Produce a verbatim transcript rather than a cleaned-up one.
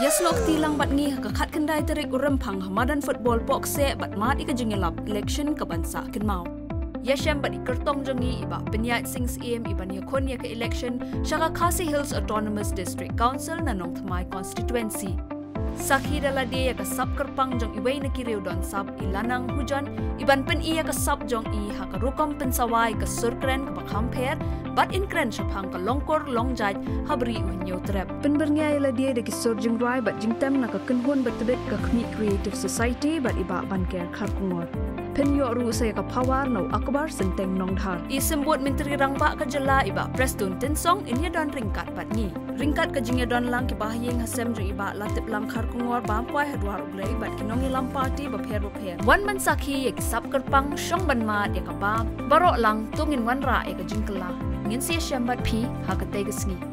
Ïa snoh kti lang bad ngi ha ka khatkhyndai tarik u Rymphang ha madan football pohkseh bad mad ïa ka jingïalap election ka ban sah kynmaw. Ïashem bad i kyrtong jong ngi i Bah Pynïaid Sing Syiem i ban ïakhun ïa ka election sha ka Khasi Hills Autonomous District Council na Nongthymmai constituency. Sakhi da lade ïa ka sap kyrpang jong iwei na ki riewdon sap i Lanang Hujan i ban pyni ïa ka sap jong i ha ka rukom pynsawa ïa ka sur kren kaba kham pher bad in kren shaphang ka longkur longjait ha bri u Hynñiewtrep. Pynbyrngia ïa lade da ki sur jingrwai bad jingtem na ka kynhun ba tbit Ka Khmih Creative Society bad i Bah Banker Kharkongor. Pynïoh ruh sa ïa ka power na u Akbar Synteng Nongdhar. I Symbud Myntri Rangbah ka jylla i Bah Prestone Tynsong in ïadon ryngkat bad ngi. Ryngkat ka jingïadon lang ki bahaïing hasem jong i Bah Latiplang Kharkongor bam kwai ha dwar U Blei bad ki nongïalam party bapher bapher. Wan ban sakhi ïa ki sap kyrpang, shong ban mad ïa ka bam. Baroh lang to ngin wanrah ïa ka jingkylla. Ngin sa ïashem bad phi ha katei ka sngi.